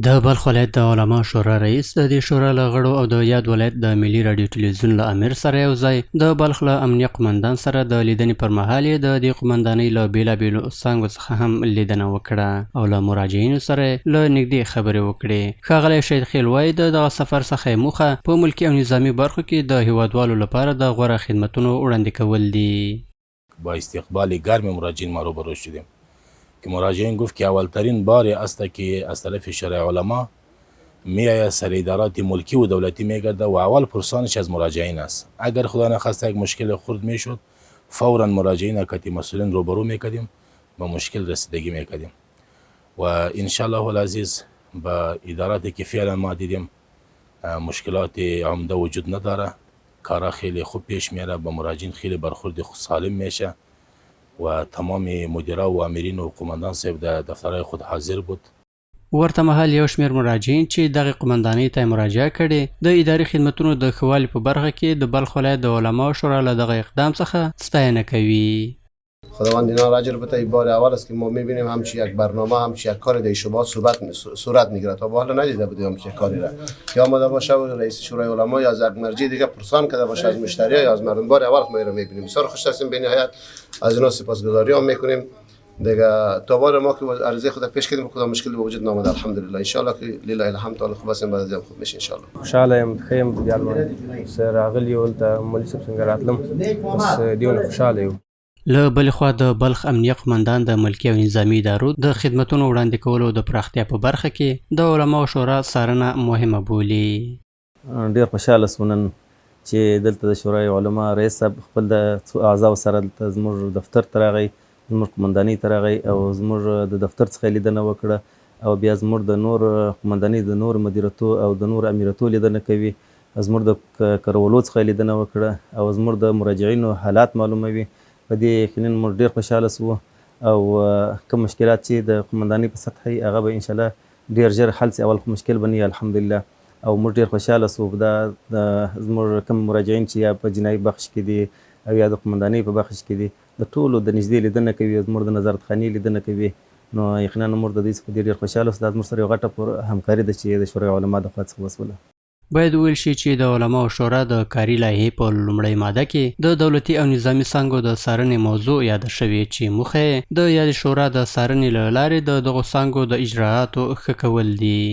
د بلخ ولایت د علماء شورا رئیس د دې شورا له غړو او د یاد ولایت د ملي راډیو ټلویزیون له امر سره یو ځای د بلخ له امنیه قومندان سره د لیدنې پر مهال یې د دې قومندانۍ له بېلابېلو څانګو څخه هم لیدنه وکړه او له مراجعینو سره یې له نږدې خبرې وکړې. ښاغلی شهیدخېل وايي، د دغه سفر څخه یې موخه په ملکي او نظامي برخو کې د هېوادوالو لپاره د غوره خدمتونو وړاندې کول دي. با استقبال گرم مراجعین ما روبرو شدیم که مراجعین گفت که اولترین بار است که از طرف شورای علما می سر ادارات ملکی و دولتی میگرده و اول پرسانش از مراجعین است. اگر خدا نخواسته یک مشکل خرد میشد، فورا مراجعین کتی مسئولین روبرو میکردیم، با مشکل رسیدگی میکردیم و انشالله العزیز با اداراتی که فعلا ما دیدیم، مشکلات عمده وجود نداره. کارا خیلی خوب پیش میره، با مراجعین خیلی برخورد سالم میشه و تمام مدیرا و آمرین و قومندان صاحب در دفترهای خود حاضر بود. ورته مهال یو شمېر مراجعین چې دغې قومندانۍ ته یې مراجعه کړې، د اداري خدمتونو د ښه والي په برخه کې د بلخ ولایت د علماو شورا له دغه اقدام څخه ستاینه کوي. خداوند اینا را اجر بده. بار اول است که ما میبینیم همچی یک برنامه، همچی یک کار در شما صورت میگیره. تا به حال ندیده بودیم همچی کاری را که آمده باشه و رئیس شورای علما یا از یک مرجع دیگه پرسان کرده باشه از مشتری یا از مردم. بار اول ما را میبینیم. بسیار خوش هستیم، به نهایت از اینا سپاسگزاری هم میکنیم. دیگه تا بار ما که عرضه خود پیش کردیم، کدام مشکل به وجود نامده، الحمدلله. ان شاء الله که لله الحمد تعالی خوب هستیم، بعد از خوب میشه ان شاء الله. خوشاله یم، ښه یم. د المان سره راغلی یو، دلته مولوي صاحب څنګه راتلم، بس دیونه خوشاله یو. له بلې خوا د بلخ امنیه قومندان د ملکي او نظامي ادارو د خدمتونو وړاندې کولو د پراختیا په برخه کې د علماو شورا څارنه مهمه بولي. ډېر خوشاله سو نن چې دلته د شورای علما رئیس صاحب خپل د څو اعضاو سره دلته زموږ دفتر ته راغی، زموږ قومندانۍ ته راغی او زموږ د دفتر څخه یې لیدنه وکړه او بیا زموږ د نور قومندانۍ د نور مدیرتو او د نور امیرتو لیدنه کوي. زموږ د کرولو څخه یې لیدنه وکړه او زموږ د مراجعینو حالات معلوموي. په دې یقینا موږ ډېر خوشاله سوو او کوم مشکلات چې د قومندانۍ په سطح وي، هغه به انشاءالله ډېر ژر حل سي. اول خو مشکل به نه وي، الحمدلله. او موږ ډېر خوشاله سوو. دا زموږ کوم مراجعین چې یا په جنایي بخش کې دي او یا د قومندانۍ په بخش کې دي، د ټولو د نږدې لیدنه کوي، زموږ د نظارتخانې لیدنه کوي، نو یقینا موږ د دوی څخه په دې ډېر خوشاله سو. دا زموږ سره یو غټه پر همکاري ده چې د شورای علما د خوا څخه وسوله. باید وویل شي چې د علماو شورا د کاري لایحې په لومړۍ ماده کې د دولتي او نظامي څانګو د څارنې موضوع یاده شوې چې موخه یې د یادې شورا د څارنې له لارې د دغو څانګو د اجراآتو ښه کول دي.